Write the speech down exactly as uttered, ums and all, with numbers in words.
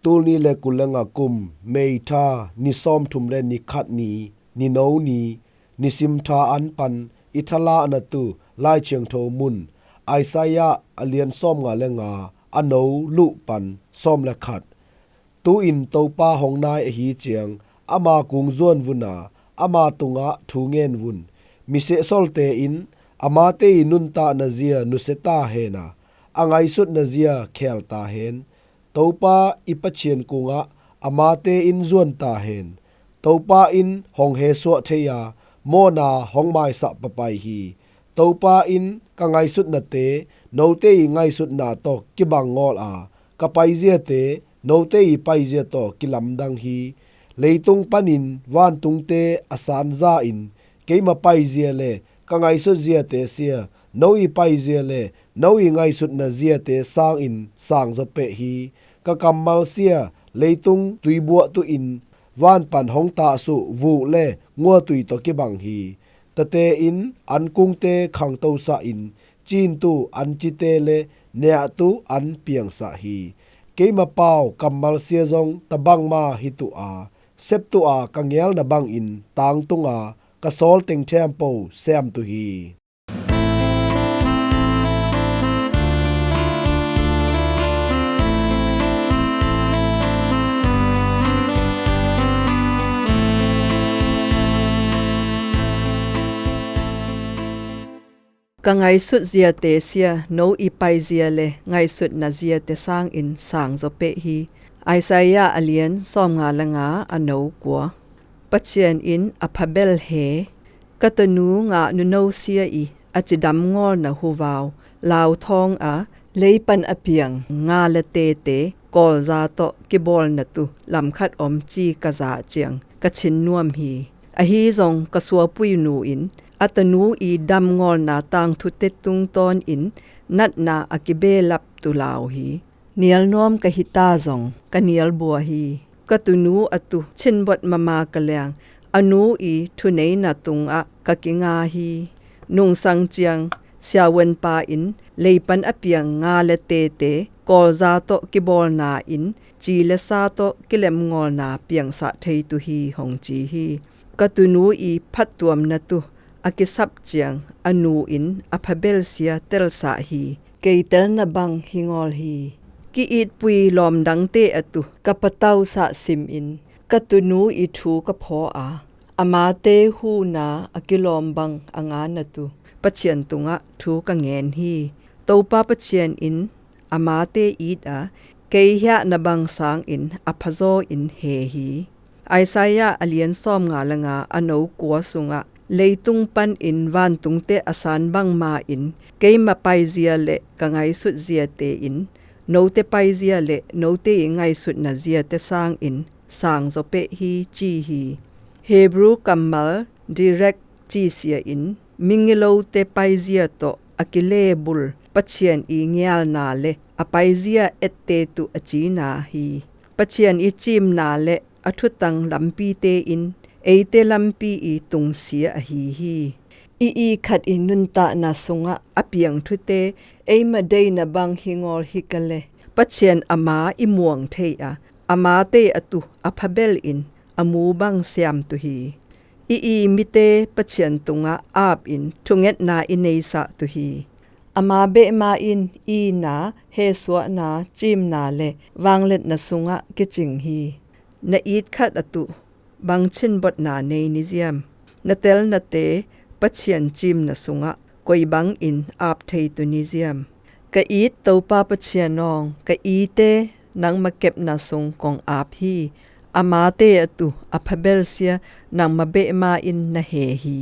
tul nih le kul le nga kum May tha ni sawmthum le ni khat ni, ni no ni, nisim tha an pan i thalahna tu Lai Thiangtho mun Isaiah a lian sawmnga le nga, a no luh pan sawm le khat. Tu-in Topa hong nai ahi ciang, ama kung zuan vun a, ama tungah thu ngen vun. Mi sehsolte in amate i nuntakna zia nusia ta hen a, a ngaihsutna zia khel ta hen. Topa i Pathian kungah amate in zuan ta hen. Topa in hong hesuah thei a, mawhna hong maisah papai hi. Topa in ka ngaihsutnate note i ngaihsutna tawh kibang ngawl a, ka paiziate note i paizia tawh kilamdang hi. Leitung panin vantungte a sanza in keima paizia le ka ngaihsut ziate sia, no i paizia le no i ngaihsutna ziate sangin sangzaw peh hi. Ka kammal sia leitung tuibuah tuhin van pan hong tahsuh vuk le nguatui tawh kibang hi. Tate in ankungte khangtosah in, cintu ancite le neahtu an piangsah hi. Keima pau kammal sia zong tabangma hi tuh a, sep tuh a ka ngelna bangin tangtung a, ka sawl teng thempo sem tuh hi. Ka ngaihsut ziate sia, no i paizia le ngaihsutna ziate sangin sangzaw peh hi. Isaiah a lian sawmnga le nga, a no kua. Pathian in a phabel he, ka tanu ngah nuno sia i a cidam ngawlna huvau lauthawng a, leipan a piang nga le tete kawlza tawh kibawlna tu lamkhat om ci ka zah ciang ka chin nuam hi. Ahi zong ka suapui nu in a tanu i dam ngawlna tangthute tungtawnin natna a kibelap tu lau hi. Nial nuam ka hita zong ka nial bua hi. Ka tunu a tu chinbot mama ka leng, a nu i thuneina tungah ka kinga hi. Nungsang ciang siavuanpa in leipan a piang nga le tete kawlza tawh kibawlna in ci le sa tawh kilem ngawlna piangsah thei tuh hi, hong ci hi. Ka tunu i phattuamna tu a kisap ciang a nu in a phabel sia telsah hi. Kei telna bang hi ngawl hi. Ki-itpui lawmdangte a tu ka patausah simin ka tunu i thu ka phaw a, amate huna a kilawm bang a ngana tu Pathian tungah thu ka ngen hi. Topa Pathian in amate it a, kei hiahna bang sangin a phazaw in he hi. Isaiah a lian sawmnga le nga, a no kua sungah, leitung panin vantungte a san bangma in keima paizia le ka ngaihsut ziate in note paizia le note i ngaihsutna ziate sangin sangzaw peh hi, ci hi. Hebrew kammal direct cisia in mingilote paizia tawh a kilebul Pathian i ngialna le a paizia ette tuh a cina hi. Pathian i cimna le a thutang lampite in eite lampi i tungsia ahi hi. I i khat i nuntakna sungah a piang thute eima deina bang hi ngawl hi ka le, Pathian ama i muang thei a, amate a tu a phabel in a mu bang siam tuh hi. I i mite Pathian tungah apin thungetna i neisah tuh hi. Ama behma in ina, hesuahna, cimna le vangliatna sungah kicing hi. Na it khat a tu bang chinbotna nei ni ziam? Na telnate Pathian cimna sungah koi bangin ap thei tuh ni ziam? Ka it Topa Pathian awng, ka ite nangma kepna sung kong ap hi. Amate a tu a phabel sia nangma behma in na he hi.